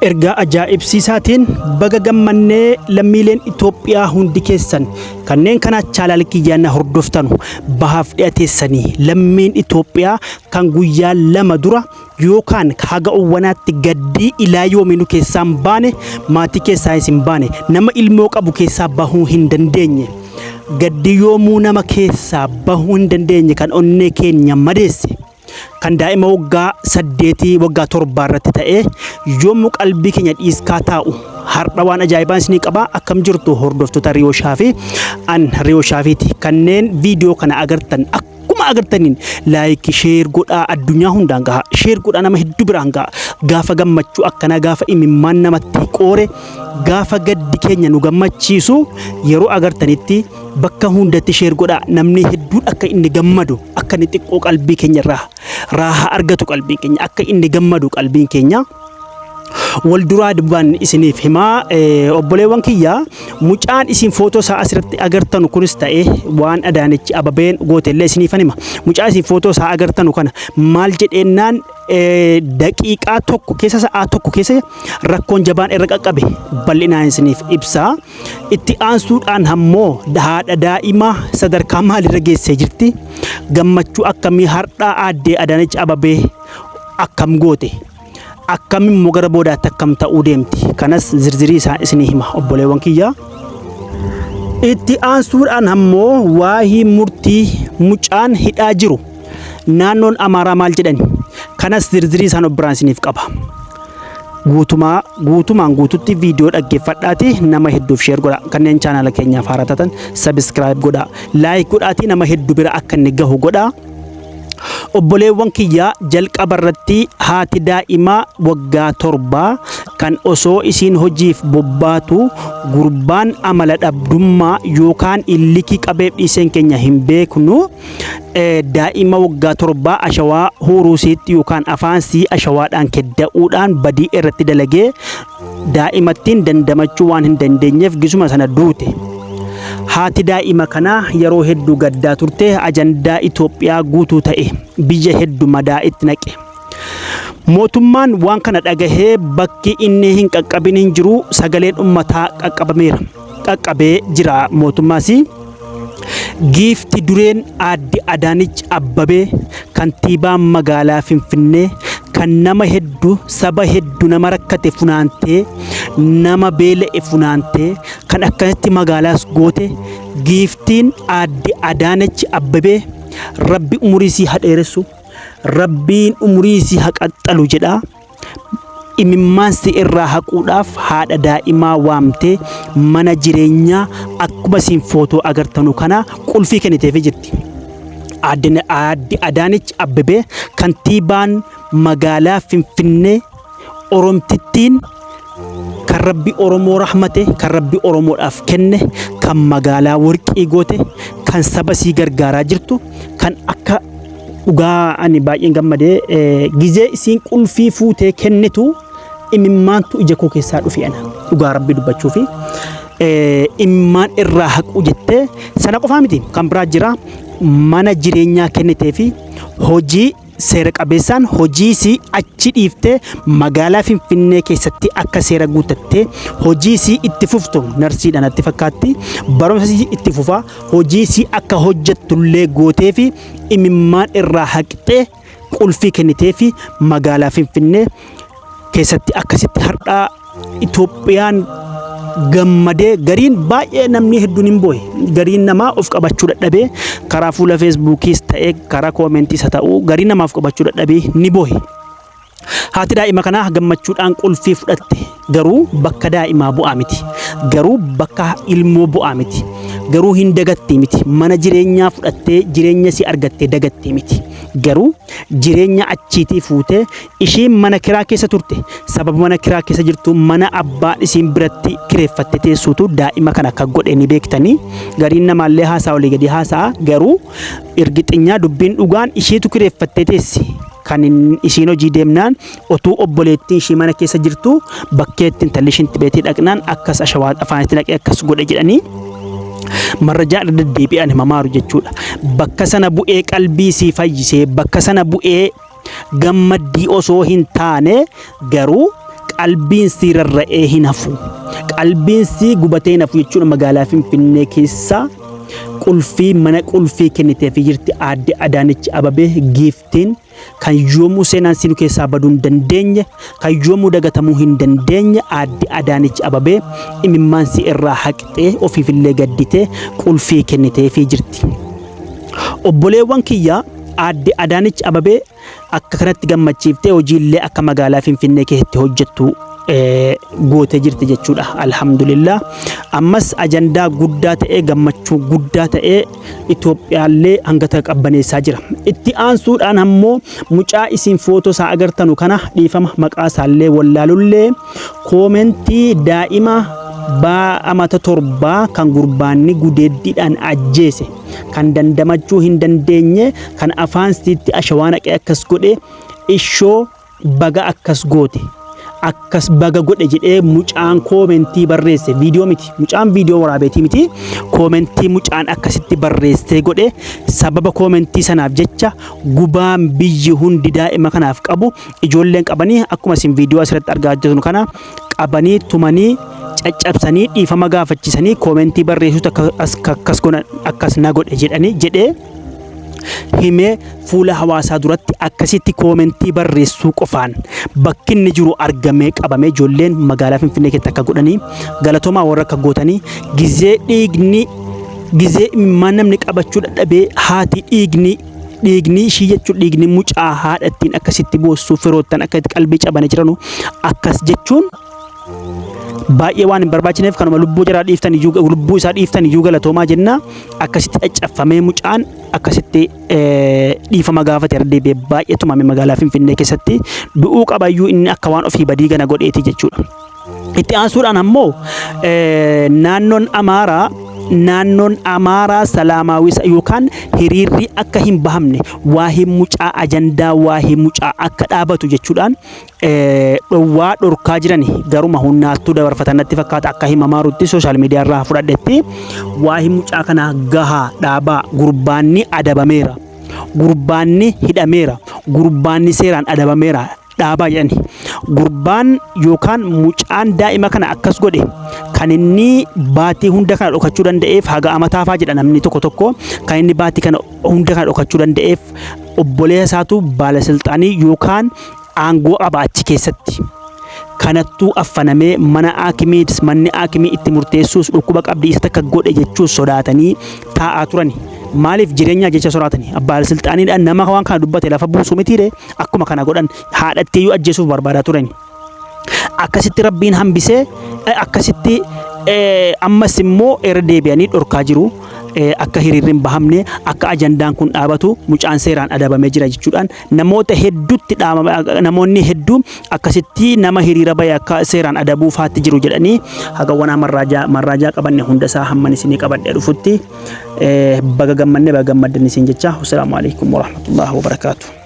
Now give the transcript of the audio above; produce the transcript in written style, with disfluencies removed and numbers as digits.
Ergaa ajaa'ibsiisaatiin baga gammannee lammiileen Itoophiyaa hundi keessan kanneen kana chaalaal kiyyaana hordoftanu bahaaf dhiyateessanii lammiin Itoophiyaa kan guyyaa 2 dura yookaan haga owwanaatti gaddii ilaa yoominu keessaa hin baane, maatii keessaa hin baane, nama ilmoo qabu keessaa bahuu hin dandeenye, gaddii yoomuu nama keessaa bahuu hin dandeenye kan onnee keenya madeesse, kan daa'ima waggaa 8 waggaa 7 irratti ta'ee yoomuu qalbii keenya dhiiskaa taa'u har'a waan ajaa'ibaan isinii qaba. Akkam jirtu hordoftoota Riyoo Shaafii? An Riyoo Shaafiiti. Kanneen viidiyoo kana agartan akkuma agartaniin like share godhaa, addunyaa hundaan gaha. Share godhaa, nama hedduu biraan gaha. Gaafa gammachuu akkanaa, gaafa imimmaan namatti qoore, gaafa gaddi keenya nu gammachiisu yeroo agartanitti bakka hundatti share godhaa. Namni hedduun akka inni gammadu, akka inni xiqqoo qalbii keenya irraa raahaa argatu, qalbiin keenya akka inni gammadu, qalbiin keenya wal duraa duubaan isiniif himaa. Obboleewwan kiyya, mucaan isin footoo isaa asirratti agartanu kunis ta'e waan Adaanech Ababeen goote illee isiniifan hima. Mucaa isin footoo isaa agartanu kana maal jedheennaan, daqiiqaa tokko keessa, sa'aa tokko keessa rakkoon jabaan irra qaqqabe bal'inaan isiniif ibsa. Itti aansuudhaan ammoo haadha daa'imaa sadarkaa maalirra geessee jirti? Gammachuu akkamii har'aa aaddee Adaanech Ababee akkam goote? Akkam immoo gara boodaatti akkam ta'uu deemti? Kanas zirzirii isaa isinii hima, obboleewwan kiyya. Itti aansuudhaan ammoo waa'ee murtii mucaan hidhaa jiru naannoon Amaaraa maal jedhani? Kanas zirzirii isaan of biraan isiniif qaba. Guutumaa guutumaan guututti viidiyoo dhaggeeffadhaati nama hedduuf share godha. Kanneen chaanaala keenyaaf haaraa taatan subscribe godha. Like godhaati nama hedduu bira akka inni gahu godha. Obboleewwan kiyya, jalqaba irratti haati daa'imaa waggaa 7 kan osoo isiin hojiif bobbaatu gurbaan amala dhabdummaa yookaan illikii qabeef dhiiseen keenya hin beeknu, daa'ima waggaa 7 ashawaa huuruusiitti yookaan afaan sii ashawaadhaan kedda'uudhaan badii irratti dalagee daa'imattiin dandamachuu waan hin dandeenyeef gisuma sana duute. Haati daa'ima kanaa yeroo hedduu gaddaa turte, ajandaa Itoophiyaa guutuu ta'e, biyya hedduu madaa itti naqe. Mootummaan waan kana dhagahee bakki inni hin qaqqabin hin jiru, sagaleen uummataa qaqqabameera. Qaqqabee jira mootummaas. Giifti dureen aadde Adaanech Abbabee, kantiibaan magaalaa Finfinnee, kan nama hedduu, saba hedduu, nama rakkate funaantee, nama beela'e funaantee, kan akkanatti magaalaas goote, giiftiin aadde Adaanech Abbabee, Rabbi umurii sii haa dheeressu, Rabbiin umurii sii haa qaxxalu jedha. Imimmaan si irraa haquudhaaf haadha daa'imaa waamtee mana jireenyaa akkuma isin footoo agartanu kana qulfii kenniteefii jirti. Aadde Adaanech Abbebee, kantiibaan magaalaa Finfinnee, Oromtittiin kan Rabbi Oromoo rahmate, kan Rabbi Oromoodhaaf kenne, kan magaalaa warqii goote, kan saba sii gargaaraa jirtu, kan akka dhugaa ani baay'een gammadee gizee isiin qulfii fuutee kennitu imimmaantu ija koo keessaa dhufe. Ana dhugaa Rabbi dubbachuu fi imimmaan irraa haquu jettee sana qofaa miti, kan biraa jira. Mana jireenyaa kennitee fi hojii seera qabeessaan hojii isii achi dhiiftee magaalaa Finfinnee keessatti akka seera guuttattee hojii isii itti fuftu, narsiidha natti fakkaatti, barumsa isii itti fufaa hojii isii akka hojjettullee gootee fi imimmaan irraa haqxee qulfii kennitee fi magaalaa Finfinnee keessatti akkasitti har'aa Itoophiyaan gammadee, gariin baay'ee namni hedduun hin boo'e, gariin namaa of qabachuu dadhabee karaa fuula Feesbuukiis ta'ee karaa koomentiis haa ta'u garii namaaf qabachuu dadhabee ni boo'e. Haati daa'ima kanaa gammachuudhaan qulfii fudhatte, garuu bakka daa'imaa bu'aa miti. Garuu bakka ilmoo bu'aa miti. Garuu hin dagattee miti. Mana jireenyaa fudhattee jireenya si argattee dagattee miti. Garuu jireenya achiitii fuutee ishiin mana kiraa keessa turte, sababa mana kiraa keessa jirtu mana abbaa isiin biratti kireeffatte teessuutu daa'ima kana akka godhe ni beektanii. Gariin namaallee haasaa olii gadi haasa'a, garuu irgixinyaa dubbiin dhugaan ishiitu kireeffattee teessi. Kan ishiin hojii deemnaan otuu obboleettiin ishii mana keessa jirtu bakkeetti intalli ishiin beetii dhaqnaan akkas ashawaa afaanitti naqee akkas godhe jedhanii marrajaa irra deddeebi'an himamaaru jechuudha. Bakka sana bu'ee qalbii sii fayyisee, bakka sana bu'ee gammaddii osoo hin taane, garuu Qalbiin sii rarra'ee hin hafu. Qalbiin sii gubatee hin hafu jechuudha. Magaalaa Finfinnee keessaa qulfii mana qulfii kenniteefii jirti aadde Adaanech Ababee, giiftiin kan yoomuu seenaan siinuu keessaa baduu hin dandeenye, kan yoomuu dagatamuu hin dandeenye. Aadde Adaanech Ababee imimmaan sii irraa haqxee, ofiifillee gadditee qulfii kenniteefii jirti. Obboleewwan kiyya, aadde Adaanech Ababee akka kanatti gammachiiftee hojiillee akka magaalaa Finfinnee keessatti hojjettu gootee jirti jechuudha. Alhamdulillah. Ammas ajandaa guddaa ta'ee, gammachuu guddaa ta'ee Itoophiyaallee hanga ta'e qabbaneessaa jira. Itti aansuudhaan ammoo mucaa isin footoo isaa agartanu kana, dhiifama, maqaa isaallee wallaalullee, koomentii daa'ima amata 7 kan gurbaanni gudeeddiidhaan ajjeese, kan dandamachuu hin dandeenye, kan afaan sitti ashawaa naqee akkas godhe, ishoo baga akkas goote, akkas baga godhe jedhee mucaan koomentii barreesse. Viidiyoo miti, mucaan viidiyoo waraabeetii miti, koomentii mucaan akkasitti barreessee godhe. Sababa koomentii sanaaf jecha gubaan biyyi hundi daa'ima kanaaf qabu, ijoolleen qabanii akkuma isin viidiyoo asirratti argaa jirtan kana qabanii tumanii caccabsanii dhiifama gaafachisanii, koomentii barreessuutu akkas akkas na godhe jedhanii jedhee himee fuula hawaasaa duratti akkasitti koomentii barreessuu qofaan bakki inni jiru argamee qabamee ijoolleen magaalaa Finfinnee keessatti akka godhanii. Galatoomaa warra akka gootanii. Gizee dhiigni, gizee imimmaan namni qabachuu dadhabee, haati dhiigni dhiigni ishii jechuun dhiigni mucaa haadha ittiin akkasitti boossuu, firoottan akka itti qalbii cabanii jiranu akkas jechuun baay'ee waan hin barbaachifneef, kanuma lubbuu jaraa dhiiftan iyyuu, lubbuu isaa dhiiftan iyyuu galatoomaa jenna. Akkasitti caccabfamee mucaan akkasitti dhiifama gaafate irra deebi'ee baay'ee tumame magaalaa Finfinnee keessatti. Du'uu qabayyuu inni akka waan ofii badii gana godheeti jechuudha. Itti aansuudhaan ammoo naannoon Amaaraa salaamaawii yookaan hiriirri akka hin bahamne, waa'ee mucaa, ajandaa waa'ee mucaa akka dhaabatu jechuudhaan dhowwaa dhorkaa jiran. Garuma humnaattuu dabarfatan natti fakkaata. Akka himamaarutti, social media irraa fudhadhetti, waa'ee mucaa kanaa gahaa dhaabaa, gurbaanni adabameera, gurbaanni hidhameera, gurbaanni seeraan adabameera, dhaabaa jedhani. Gurbaan yookaan mucaan daa'ima kana akkas godhe, kan inni baatii hunda kana dhokachuu danda'eef, haga amataafaa jedha namni tokko tokko, kan inni baatii kana hunda kana dhokachuu danda'eef obboleessa isaatu baalasilxaanii yookaan aangoo qaba achi keessatti. Kanattuu affanamee mana haakimii, manni haakimii itti murteessuus dhukkuba qabdi, isa takka godhe jechuus sodaatanii taa'aa turani. Maaliif? Jireenyaa jecha sodaatanii. Baalasilxaaniidhaan nama waan kana dubbate lafa buusu mitiire? Akkuma kana godhan haadhattiiyyuu ajjeesuuf barbaadaa turani. Akkasitti Rabbiin hambisee, akkasitti ammas immoo irra deebi'anii dhorkaa jiru. Akka hiriirri hin bahamne, akka ajandaan kun dhaabatu, mucaan seeraan adabamee jira jechuudhaan namoota hedduutti dhaamame. Namoonni hedduu akkasitti nama hiriira bahe akka seeraan adabuu faatti jiru jedhanii. Hagawwan marraajaa qabanne hunda isaa hamman isinii qabadhee dhufutti, baga gammanne, baga gammaddan isin jecha. Assalaamu alaikum warahmatullahi wabarakaatu.